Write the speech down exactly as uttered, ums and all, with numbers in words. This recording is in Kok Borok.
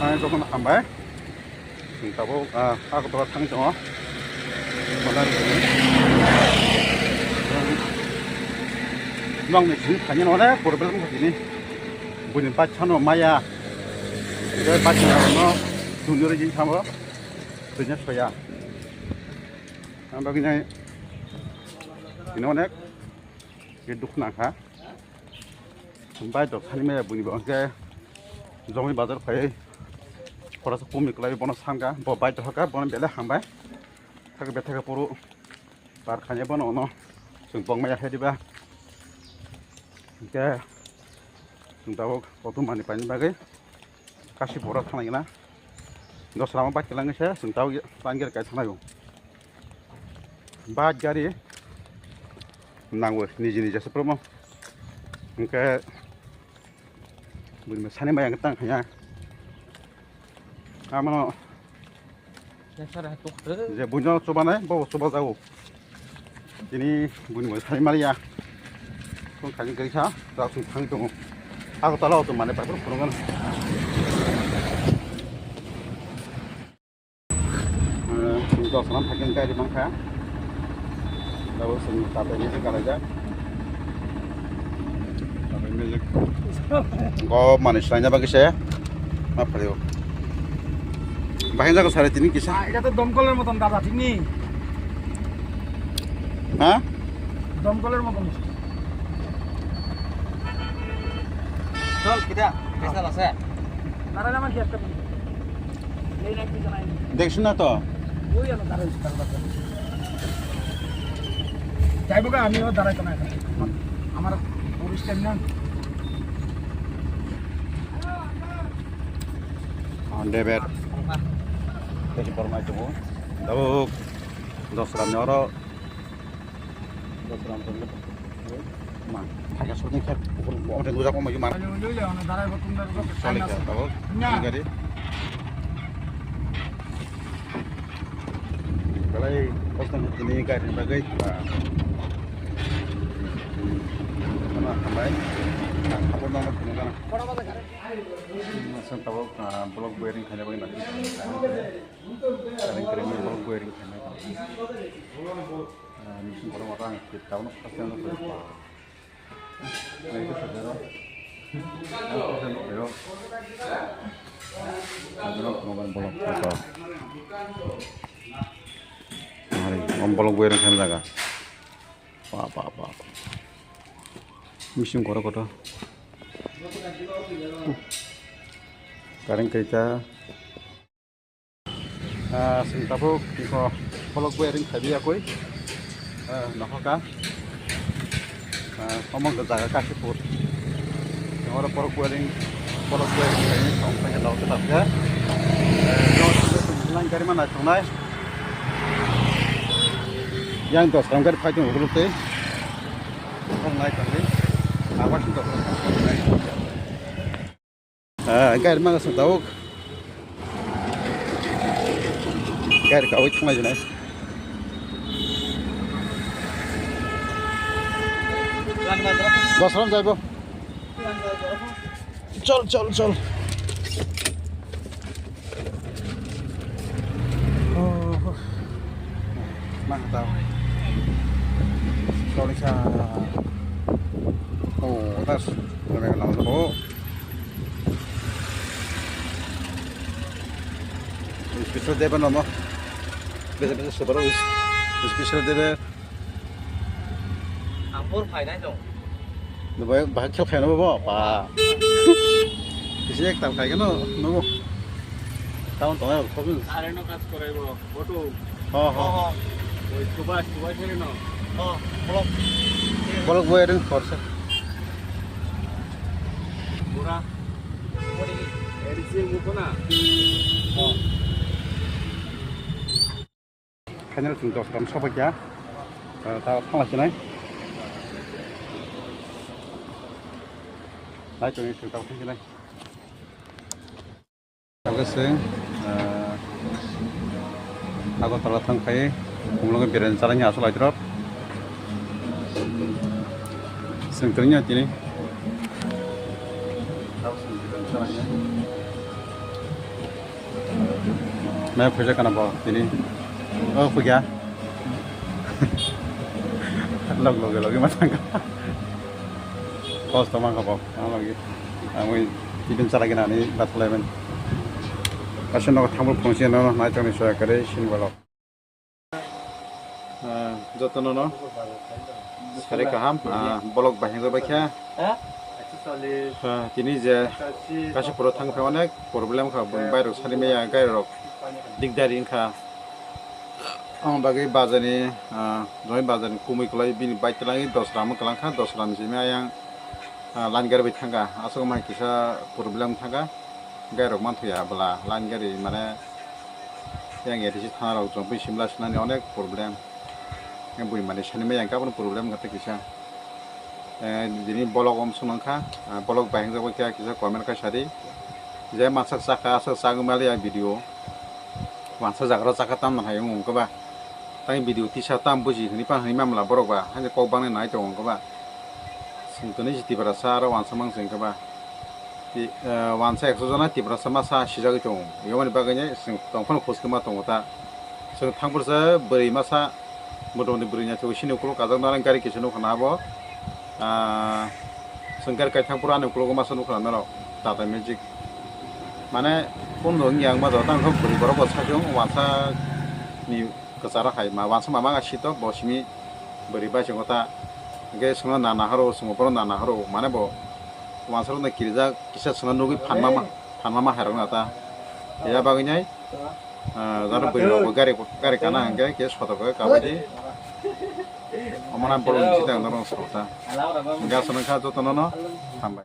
Ang jotono hambai. Chwng tabuk, ah, Agartala thang tongo. Mane, nwng ni simi khaina mane problem kha tini. Buini bachano maya. Tei bachano no dunjori jin thango. Tini soya. Ang bagwi nai. Tini onek. Ke dukna kha. Bike rok thani maya buini bo hwnkhe Jomoi bazar phai khoroksa kumi kwlai bono sanka bo bike rok kha bono belai hambai thaka bethaka phuru par khainai bono ono chwng bok maya khe diba hwnkhe chwng tabuk kothoma ni paini bagwi. Kashi bora thangnai gana. Dosra ma bike langwi se chwng tau tangger kai thangnai o. Bike gari nangwi niji niji se promo. Hwnkhe buini sani mai ang tang khaya. Amano je buino chubanai bo chuba jago. Tini buini bo sai maliya. Tong khaji gari sa, rao sung thang tongo. Agartala o tong mane paipor phunukgano. Dosra phakeng gari mankha. Dabo sung tapai ni se kalaijak. Tapai ni se. Go mani sulaina bagwi se. Ma phalio. Bahai jago sare tini kisa. Ah, এটা তো দমকলের মতন দাদা, ঠিক নেই? হ্যাঁ? দমকলের মতন। চল, কিতা? পয়সা আছে? দাঁড়ান, আমার কি একটা মিনিট। এই নাইট পিছনে আইন। দেখছো না তো? ওই আলো দাঁড়ান, দাঁড়ান, দাঁড়ান। যাইবো গা, আমিও দাঁড়াইতো না এখানে। আমার পুলিশ টাইম না। Deber. Tei borok nai tongo. Dawuk. Dosra ni oro. Dosra ni oro. Ma, thaka suri khe, omo thai gujak omo ma. Choli khe, dawuk. Ni gari. Belai kosto ni tini gari ni bagwi. Ba. Mana hambai. Hambai. Masa tabuk, ah, block bearing khaina bagwi nangkhe. Karen karen block bearing khaina bagwi. Ah, machine kotor kotor ang khe tabukno first time no khaio. Ang khe sajaro. Ang first time no khaio. Sajaro mobile block kotor. Ari, om block bearing khaina jaga. Ba, ba, ba. Machine kotor kotor. Karen kaisa. Ah, chwng tabuk iko block bearing khaiwi yakwi. Ah, nohoka. Ah, omo wngkha jaga Kashipur. Oro block bearing, block bearing khaiwi tong khe lok khe tapkhe. Eh, line gari ma naithoknai. Yang dos ram gari phai tongo ukuluk tei. Tong nai tongwi. Abar sing dos ram nai. Ah, gari manga sung tabuk. Gari kawi thanglai jinai. Dos ram jaibo. Chol, chol, chol. Oh. Mantap. Sorry sa. Oh, tas. Kami kenal tu. Special day ba nomo. Beda beda super. Special day ba. Ang por phainai dong. Nubai bahai khel khaino bo ba. Kisi ek tal khai kano nubo. Taun tong ayo khobin. Are no kaj korai bo. Boto. Ho ho. Oi chuba chuba sere no. Ho. Bolok. Bolok boy ring khorsa. Pura. Eri sing mukona. Ho. Final chwng dos gram sobaikya. Ta thanglai sinai. Lai chwng chwng ta thang sinai. Tabuk chwng, ah, Agartala thang khai, khumulwngo biryani chalani aswk lai drop. Chwng twrwngya tini. Tabuk chwng biryani chalani. Maya khuja kana bo tini. O khuja. Log loge loge ma thangka. Kosto mangka bo. Ang logi. Ang ui tibin chalagi nani bathalai ben. Kaisa nogo thangbo phungsi no nai tongni soya kare sin bolok. Ah, jotono no sari kaham, ah, bolok bahing rok baikha. Ah, tini je kaisa pura thang kha onek problem kha, bung bai rok sari maya gai rok dikdari wngkha. Ang bagwi bazani, ah, joi bazani kumui kwlai bini bai twlangwi dos ram kwlang kha, dos ram simi ayang, ah, line gari bai thangkha. Aswk mai kisa problem thangkha. Gai rok manthoya bwla line gari mane yang A D C thana rok jompi simla sinani onek problem. Yang bui mani sani mai yang kaboni problem kata kisa. Eh, dini bolok om sung nangkha, ah, bolok bahing jagwi kisa kisa comment khai sadi. Je masak saka aswk sagwi mali ya video. Wansa jagra saka tam nang hayung ungkha ba. Tang video tisa tam buji hini pa hini mamla borok ba. Hanya kok bangni nai tongo ungkha ba. Sing toni jiti bara sa aro wansa mang sing ba. Ti-, eh, wansa ekso jona Tiprasa masa sijagwi tongo. Yomani bagwi chwng tongphano khustuma tongo ta. Chwng thangphursa bwrwi masa, motamoti bwrwi naithok sini ukulok kajak narang gari kisa nukha na abo. Ah, chwng gari kaithang phuru ani ukulogo masa nukha na norok Tata Magic. Mane, phone rok wngya wngma jora tang khe bwrwi borok bo sakhe wng wansa ni kwcharo hai ma wansa mama sito bo simi bwrwi bai chwngkha ta. Hwnkhe chwngno nana horo, chwngbo bono nana horo, mane bo wansa rokno kirijak. Kisa chwngno nugwi phanma ma, phanma ma hairok na ta. Ya bagwi nai, ah, jaro bwrwi rok bo gari, gari kana hwnkhe khe sotok khe kabadi. Omo na bolong bisi tang norok sota. Hwnkhe aswk nang kha jotono no hambai.